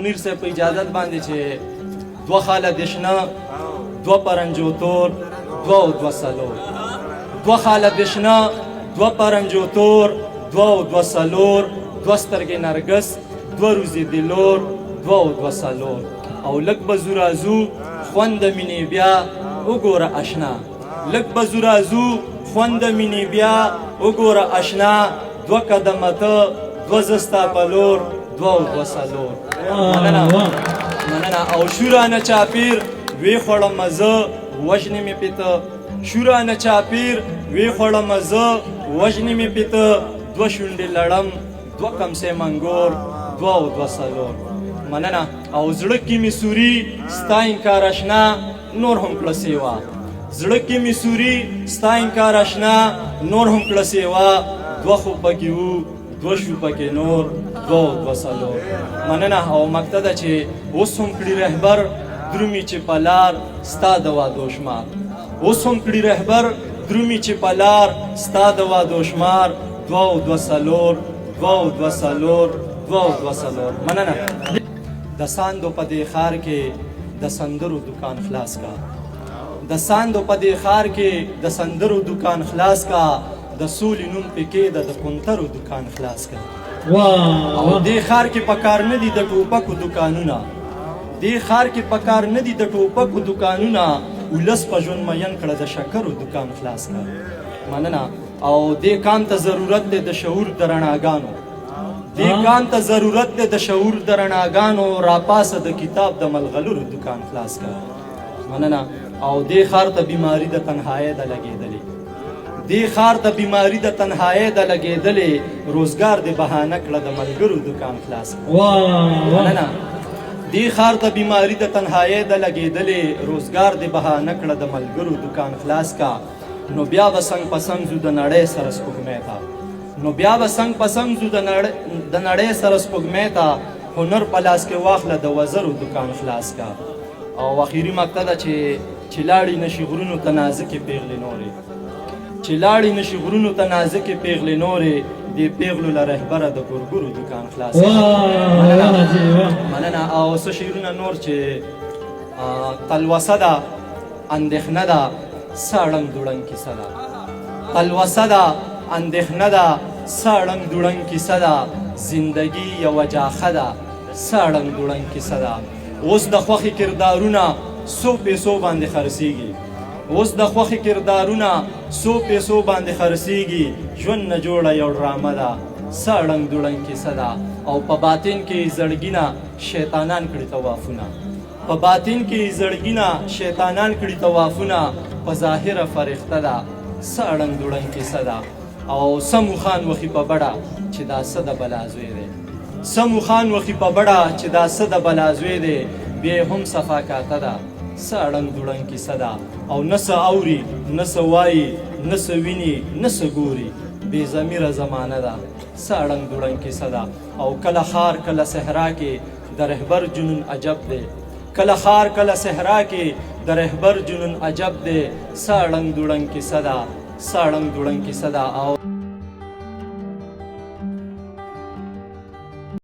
منیر صاحب په اجازت باندې چې دوه خاله دشنه، دوه پرنجو تور، دوه او دوه څلور. دوه خاله دشنه، دوه پرنجو تور، دوه او دوه څلور، دوه سترګې نرګس، دوه روزې دلور، دوه او دوه څلور. او لږ به ځو راځو خوند د مینې بیا وګوره اشنا، لږ به ځو راځو خوند د مینې بیا وګوره اشنا، دوه قدمه ته، دوه زه ستا په لور، دوه او دوه څلور. مننه مننه. او شورا نه چاپیر وی خوړم زه، وژنې مې پیته. شورا نه چاپیر وی خوړم زه، وژنې مې پیته. دوه شونډې لړم، دوه کمسې منګور، دوه او دوه څلور. مننه. او زړه کې مې سوري ستا انکار اشنا نور هم کړه سیوا، زړه کې مې سوري ستا انکار اشنا نور هم کړه سیوا، دوه خو پکې وو، دوه شو پکې نور، دوه او دوه څلور. مننه. او مکته ده چې اوس هم کړي رهبر درومي چې په لار ستا د وعدو شمار، اوس هم کړي رهبر درومي چې په لار ستا د وعدو شمار، دوه او دوه څلور، دوه او دوه څلور، دوه او دوه څلور. مننه. د ساندو په دې ښار کې د سندرو دکان خلاص کا، د ساندو په دې ښار کې د سندرو دکان خلاص کا، د سولې نوم پکې د کونترو دکان خلاص کا. او دې ښار کې پکار نه دي د ټوپکو دکانونه، دې ښار کې پکار نه دي د ټوپکو دکانونه، ولس په ژوند مین کړه د شکرو دکان خلاص کا. مننه. او دې کام ته ضرورت دی د شعور د رڼاګانو، دې کام ته ضرورت دی د شعور د رڼاګانو، راپاسه د کتاب د ملغلرو دکان خلاص کا. مننه. او دې ښار ته بیماری د تنهایۍ ده لګېدلې، دې ښار ته بیماری د تنهایۍ ده لګېدلې، روزګار دې بهانه کړه د ملګرو دکان خلاص کړه. مننه. دې ښار ته بیماری د تنهایۍ ده لګېدلې، روزګار دې بهانه کړه د ملګرو دکان خلاص کا. نو بیا به څنګ په څنګ ځو د نړۍ سره سپوږمۍ ته، نو بیا به څنګ په څنګ ځو د نړۍ سره سپوږمۍ ته، هنر په لاس کې واخله د وزرو دکان خلاص کا. او اخیری مقطع ده چې لاړې نشي غرونو ته نازکې پیغلې نورې، چې لاړې نشي غرونو ته نازکې پیغلې نورې، دې پیغلو له رهبره د ګورګورو دکان خلاص. مننه. او څه شعرونه نور چې تلوسه ده، اندېښنه ده، څه اړنګ دوړنګ کیسه ده، تلوسه ده، اندېښنه ده، څه اړنګ دوړنګ کیسه ده، زندگی یوه جاخه ده، څه اړنګ دوړنګ کیسه ده. اوس د خوښې کردارونه څو پیسو باندې خرڅېږي، اوس د خوښې کردارونه څو پیسو باندې خرڅېږي، ژوند نه جوړه یو ډرامه ده، څه اړنګ دوړنګ کیسه ده. او په باطن کې زړګینه شیطانان کړي طوافونه، په باطن کې زړګینه شیطانان کړي طوافونه، په ظاهره فرښته ده، څه اړنګ دوړنګ کیسه ده. او سمو خان وخي په بډه چې دا څه د بلا زوی دی، سمو خان وخي په بډه چې دا څه د بلا زوی دی، بیا هم صفا کاته ده، څه اړنګ دوړنګ کیسه ده. او نه څه اوري، نه څه وایي، نه څه ویني، نه څه ګوري، بې ضمیره زمانه ده، څه اړنګ دوړنګ کیسه ده. او کله ښار کله صحرا کې د رهبر جنون عجب دی، کله ښار کله صحرا کې د رهبر جنون عجب دی، څه اړنګ دوړنګ کیسه ده، څه اړنګ دوړنګ کیسه ده. او